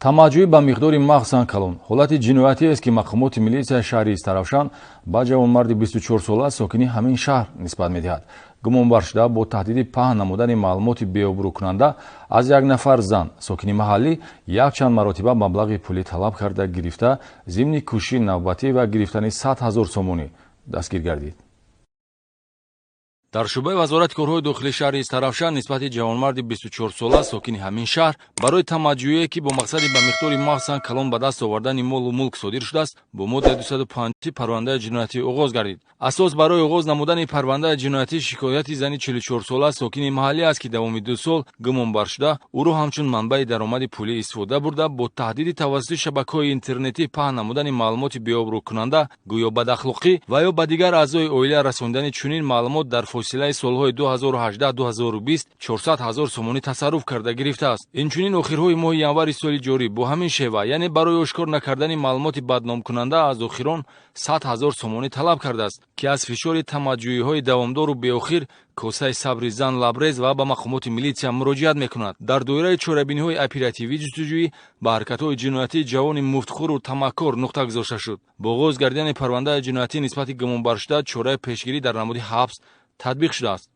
Тамаъҷӯӣ ба миқдори махсусан калон ҳолати ҷиноятиест, ки мақомоти милитсияи шаҳри Истаравшан ба ҷавонмарди 24сола, сокини ҳамин шаҳр, нисбат медиҳад. Гумонбаршуда бо таҳдиди паҳн намудани маълумоти беобрӯкунанда аз як нафар зан, сокини маҳаллӣ, якчанд маротиба маблағи пулӣ талаб карда гирифта, зимни кӯшиши навбатӣ ва гирифтани 100 ҳазор сомонӣ дастгир гардид. Дар шӯъбаи Вазорати корҳои дохилии шаҳри Истаравшан нисбати ҷавонмарди 24сола, сокини ҳамин шаҳр, барои тамаъҷӯие, ки бо мақсади ба миқдори махсусан калон ба даст овардани молу мулк содир шудааст, бо моддаи 205 парвандаи ҷиноятӣ оғоз гардид. Асос барои оғоз намудани парвандаи ҷиноятӣ шикояти зани 44сола, сокини маҳаллӣ аст, ки давоми 2 сол гумонбаршуда ӯро ҳамчун манбаи даромади пулӣ истифода бурда, бо таҳдиди тавассути шабакаҳои интернетӣ паҳн намудани маълумоти беобрӯкунанда, гӯё бадахлоқӣ ва ё ба дигар аъзои оила расондани чунин маълумот, дар фосилаи солҳои 2018-2020 400 ҳазор сомонӣ тасарруф карда гирифтааст. Инчунин охирҳои моҳи январи соли ҷорӣ бо ҳамин шева, яъне барои ошкор накардани маълумоти бадномкунанда, аз охирон 100 ҳазор сомонӣ талаб кардааст, ки аз фишори тамаъҷӯиҳои давомдору беохир косаи сабри зан лабрез ва ба мақомоти милитсия муроҷиат мекунад. Дар доираи чорабиниҳои оперативӣ ҷустуҷӯӣ ба ҳаракатҳои ҷиноятии ҷавони муфтхӯру тамаъкор нуқта гузошта шуд. Бо оғоз гардидани парвандаи ҷиноятӣ нисбати гумонбаршуда чораи пешгирӣ дар намуди ҳабс татбиқ шудааст.